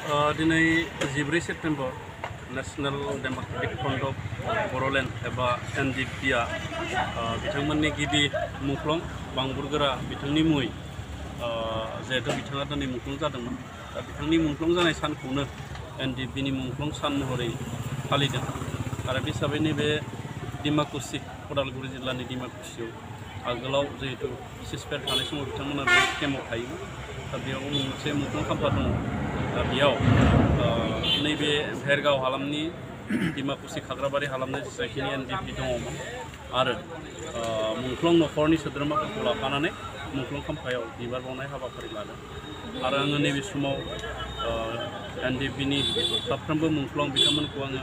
दिनै 14 September national democratic front of Bodoland एबा NDPआ बिथांमोननि गिबि मुंख्लं बांबुरगोरा बिथांनि मुङै जिहेतु बिथाङा दिनै मुंख्लं जादोंमोन दा बिथांनि मुंख्लं जानाय सानखौनो NDPनि मुंख्लं सान महरै फालिदों आरो बे हिसाबै नैबे दिमाकुसि उदालगुरि जिल्लानि दिमाकुसियाव आगोलाव जिहेतु सिसपेयार थानाय समाव बिथांमोना बे केम्पआव थायोमोन दा बेयाव मोनसे मुंख्लं खाम्फा दङ दा बेयाव नैबे भेरगाव हालामनि दिमाकुसि खाग्राबारि हालामनि जायखिनि NDP दङमोन आरो मुंख्लं नखरनि सोद्रोमाफोरखौ लाफानानै मुंख्लं खाम्फायाव बिबार बावनाय हाबाफारि लादों आरो आङो नैबे समाव NDPनि साफ्रोमबो मुंख्लं बिथांमोनखौ आङो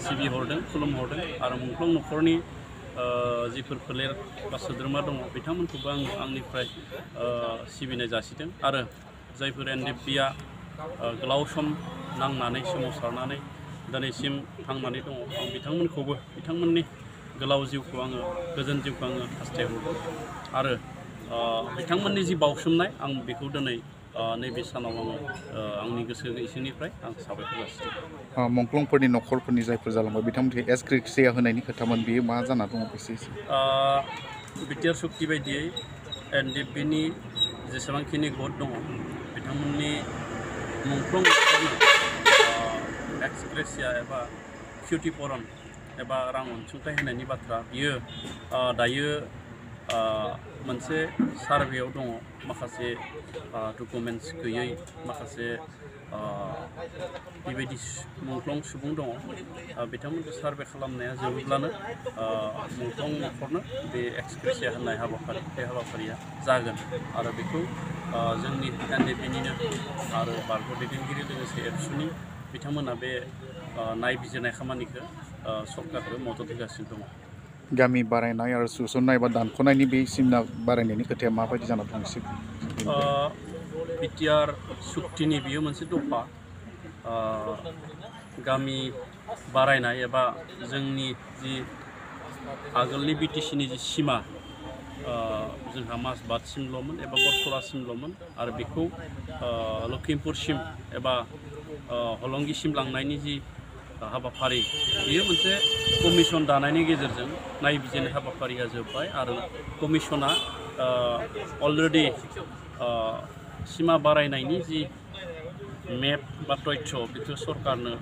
सिबिहरदों खुलुमहरदों आरो मुंख्लं नखरनि जिफोर फोलेर बा सोद्रोमा दङ बिथांमोनखौबो आं आंनिफ्राय सिबिनाय जासिदों आरो जायफोर NDPआ गोलाव सम नांनानै सोमावसारनानै दिनैसिम थांनानै दङ आं बिथांमोनखौबो बिथांमोननि गोलाव जिउखौ आङो गोजोन जिउखौ आङो हास्थायहरदों आरो बिथांमोननि जि बावसोमनाय आं बेखौ दिनै नैबे सानाव आङो आंनि गोसो इसिंनिफ्राय आं साबायखर जासिदों। मुंख्लंफोरनि नखरफोरनि जायफोर जालांबाय बिथांमोनखौ एसक्रिसिया होनायनि खोथामोन बेयो मा जाना दङ एसे BTR सुक्ति बायदियै NDPनि जेसेबांखिनि भट दङ बिथांमोननि मुंख्लं एक्सक्रेसिया एबा क्षतिपूरण एबा रां अनसुंथाइ होनायनि बाथ्रा बियो दायो मोनसे सार्भेयाव दङ माखासे डकुमेन्ट्स गैयै माखासे बेबायदि मुंख्लं सुबुं दङ बिथांमोनखौ सार्भे खालामनाया जोबोब्लानो मुंख्लं नखरनो बे एक्सक्रेसिया होनाय बे हाबाफारिया जागोन आरो बेखौ जोंनि NDPनिनो आरो बारग' दैदेनगिरि लोगोसे एबसुनि बिथांमोना बे नायबिजिरनाय खामानिखौ सरकारखौ मदद होगासिनो दङ। गामि बारायनाय आरो सुसननाय बा दानख'नायनि बे सिमना बारायनायनि खोथाया माबायदि जाना दं एसे BTR सुक्तिनि बियो मोनसे दफा गामि बारायनाय एबा जोंनि जि आगोलनि BTCनि जि सिमा जोंहा मासबादसिमल'मोन एबा बरसरासिमल'मोन आरो बेखौ लखिमपुरसिम एबा हलंगिसिम लांनायनि जि हाबाफारि बेयो मोनसे कमिसन दानायनि गेजेरजों नायबिजिरनाय हाबाफारिया जोब्बाय आरो कमिसना अलरेडि सिमा बारायनायनि जि मेप बा तथ्य बेखौ सरकारनो